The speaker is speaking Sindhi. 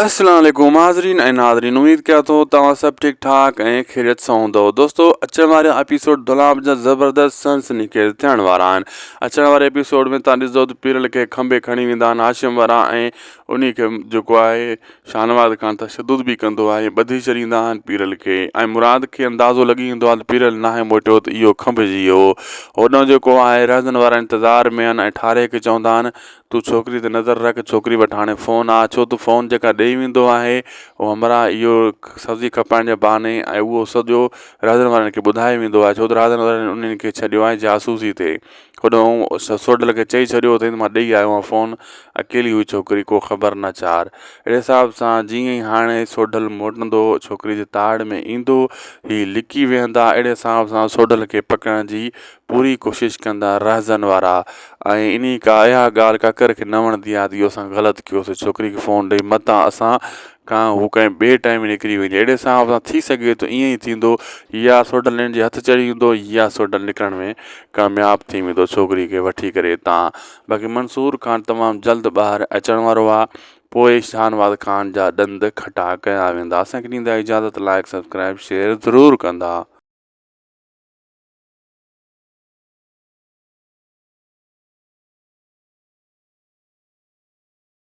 السلام عليڪم حاضرين ۽ ناظرين اميد ڪيان ٿو توهان سڀ ٺيڪ ٺاڪ ۽ خيريت سان هوندو دوستو اچڻ واري ايپيسوڊ دولاب جا زبردست سنسني خيز ٿيڻ وارا آهن اچڻ واري ايپيسوڊ ۾ توهان ڏسندو ته پيرل کي کنڀي کڻي ويندا آهن هاشم وارا ۽ انهي کي جيڪو آهي شاهنواز خان تشدد به ڪندو آهي ٻڌي ڇڏيندا آهن پيرل کي ۽ مراد کي اندازو لڳي ويندو آهي ته پيرل ناهي موٽيو ته اهو کنڀجي ويو هوڏانهن جيڪو آهي رهزن وارا انتظار ۾ آهن ۽ ٺاري کي چوندا آهن تون ڇوڪري تي نظر رک، ڇوڪري وٽ هاڻي فون آ، ڇو ته فون جيڪا ڏئي ويندو آهي اهو همراهه اهو سبزي کپائڻ جي بهاني ۽ اهو سڄو رهزن وارن کي ٻڌائي ويندو آهي ڇو ته رهزن وارن انهن کي ڇڏيو آهي جاسوسي تي هوڏانهن سوڍل کي چئي ڇڏيو اٿئي ته مان ڏئي آيو آهيان فون اڪيلي هئي ڇوڪري ڪو خبر نه چار اهڙي حساب سان جيئن ئي هاڻي سوڍل موٽندو ڇوڪري جي تاڙ ۾ ايندو هي لڪي ويهندا اهڙي حساب سان سوڍل کي پڪڙڻ جي پوري ڪوشش ڪندا رهزن وارا ۽ انهي ڪا اها ڳالهه ڪاڪر کي نه وڻندي آهي ته اهو اسان غلط ڪيوسي ڇوڪري کي فون ڏئي متان اسان کان هو ڪنهن ٻئي ٽائيم نڪري وڃي اهڙي حساب سان ٿي سگهي ٿو ائين ئي ٿيندو يا سوڍل هن جي هٿ چڙهي ويندو يا سوڍل نڪرڻ ۾ ڪامياب ٿي ويندو ڇوڪري کي وٺي ڪري هتان باقي منصور خان تمام جلد ٻاهر اچڻ وارو آهي پوء شاهنواز خان جا ڏند کٽا ڪيا ويندا اسان کي ڏيندا اجازت لائڪ سبسڪرائب شيئر ضرور ڪندا.